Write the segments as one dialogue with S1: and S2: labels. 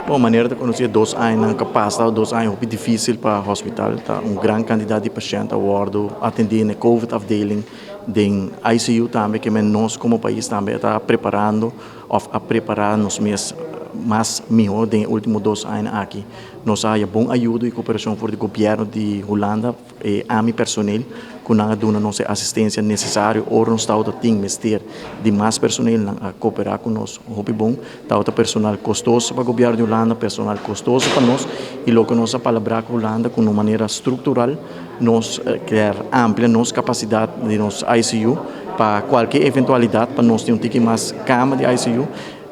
S1: Bon, manera ta konosí 2 aña ku pasa, 2 aña hopi difísil pa hospital. Ta un gran kantidat di pashènt a wòrdu atendí na COVID afdeling, den ICU tambe, ke men nos komo pais tambe ta preparando òf a prepará nos mes mas mihó den último 2 aña aki. Nos a bon ayudo i koperashon for di gobièrnu di Hulanda, ami personal, ku nan a duna nos asistensia nesesario ora nos tabata tin mester di mas personal, nan a koperá ku nos hopi bon. Tabata personal kostoso pa gobièrnu di Hulanda, personal kostoso pa nos, i loke nos a palabrá ku Hulanda, ku un manera struktural nos ke amplia nos kapasidat di nos ICU pa kualke eventualidat, pa nos tin un tiki mas kama di ICU.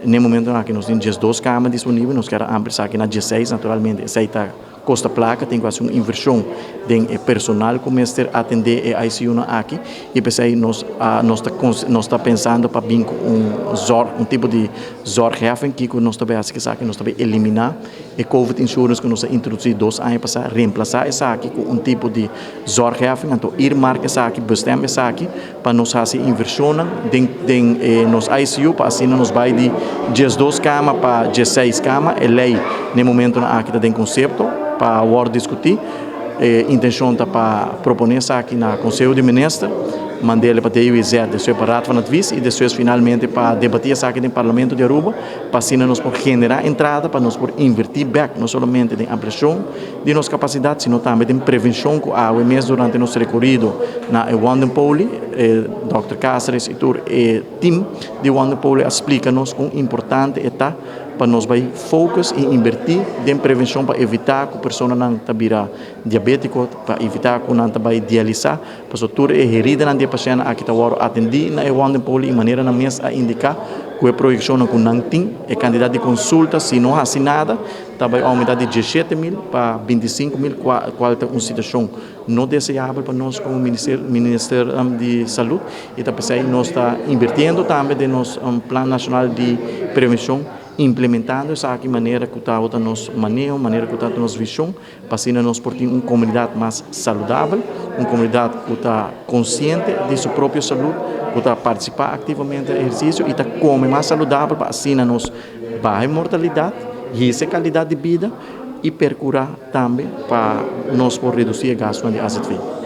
S1: Na momento aki nos tin 12 kama disponibel, nos ke amplia esaki na 16. Naturalmente esei ta kosta plaka, tin ku hasi un invershon den e personal ku mester atendé e ICU nan aki, i p'esei nos ta pensando pa bin ku un tipo di zorgheffing. Ku nos ta hasi esaki, nos ta eliminá e COVID insurance ku nos a introdusí 2 aña pasá, remplasá esaki ku un tipo di zorgheffing, anto earmark esaki, bestem esaki pa nos hasi invershon den nos ICU, pa asina nos bai di 12 kama pa 16 kama. E lei na momento aki ta den konsepto pa wòrdu diskutí. Intenshon ta pa proponé esaki na Konseho di Minister, mand'é pa DWZ, despues pa Raad van Advies i despues finalmente pa debatí esaki den Parlamento di Aruba, pa asina nos por generá entrada pa nos por invertí bèk, no solamente den ampliashon di nos kapasidat, sino tambe den prevenshon, ku awe mes durante nos rekorido na e Wandenpoli, Dr. Cáceres i tur e team di Wandenpoli a splika nos kon importante ta pa nos bai focus i invertí den prevenshon pa evitá ku personanan ta bira diabétiko, pa evitá ku nan ta bai dialisá, pasobra tur e heridanan di e pashènt aki ta wòrdu atendí na e Wandenpoli, i manera nan mes a indiká, ku e proyekshonnan ku nan tin, e kantidat di konsulta, si no hasi nada, ta bai oumentá di 17.000 pa 25.000, kual ta un situashon no deseabel pa nos komo minister di Salú. I ta p'esei nos ta invirtiendo tambe den nos Plan Nashonal di Prevenshon, implementando esaki manera ku ta nos maneho, manera ku ta nos vishon, pa asina nos por tin un komunidat mas saludabel, un komunidat ku ta konsiente di su propio salú, ku ta partisipá aktivamente den ehersisio i ta kome mas saludabel, pa asina nos baha mortalidat, hisa kalidat di bida i perkurá tambe pa nos por redusí e gastonan di AZV.